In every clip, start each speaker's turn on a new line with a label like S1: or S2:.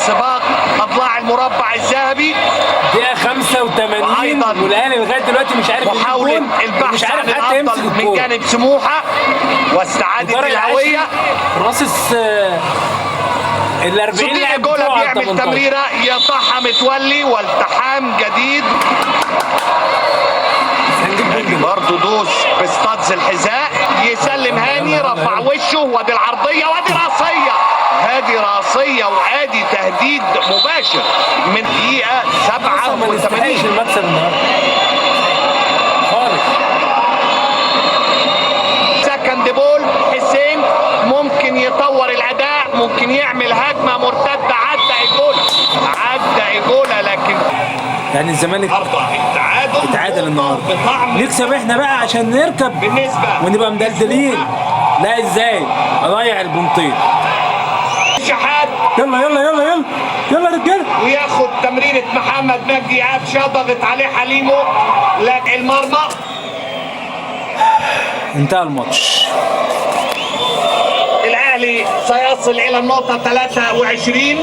S1: سباق اضلاع المربع الذهبي.
S2: دقيقة 85 والاهلي لغاية دلوقتي مش عارف
S1: محاولة البحث
S2: مش عارف
S1: عن
S2: حتى يمسك
S1: الافضل من
S2: الكورة.
S1: جانب سموحة واستعادة الهوية.
S2: راس ال 40
S1: صديق
S2: لاعب
S1: جولا
S2: بتوع
S1: بيعمل
S2: 18.
S1: تمريرة يقطعها متولي والتحام جديد. برضه دوس باستادز الحذاء، يسلم هاني، رفع وشه، وادي العرضية وادي راسية. هادي راسية وادي تهديد مباشر من دقيقة 87.
S2: المكسب النهارده خالص.
S1: سكند بول، حسين ممكن يطور الاداء، ممكن يعمل هجمة مرتدة. عدى ايجولا لكن
S2: يعني الزمالك اتعادل النهارده. نكسب احنا بقى عشان نركب ونبقى مدلدلين. لا ازاي اضيع البنطين.
S1: شحات
S2: يلا يلا يلا يلا يلا يا رجاله.
S1: وياخد تمريرة محمد مجدي قفشه، ضغط عليه حليمو لكن المرمى.
S2: انتهى الماتش.
S1: الاهلي سيصل الى النقطة 23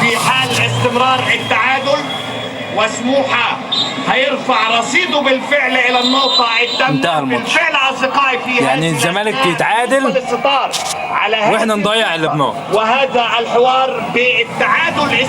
S1: في حال استمرار التعادل، وسموحة هيرفع رصيده بالفعل الى النقطة الثامنة. بالفعل اصدقائي في
S2: يعني الزمالك يتعادل
S1: على
S2: واحنا نضيع اللي بنقط.
S1: وهذا الحوار بالتعادل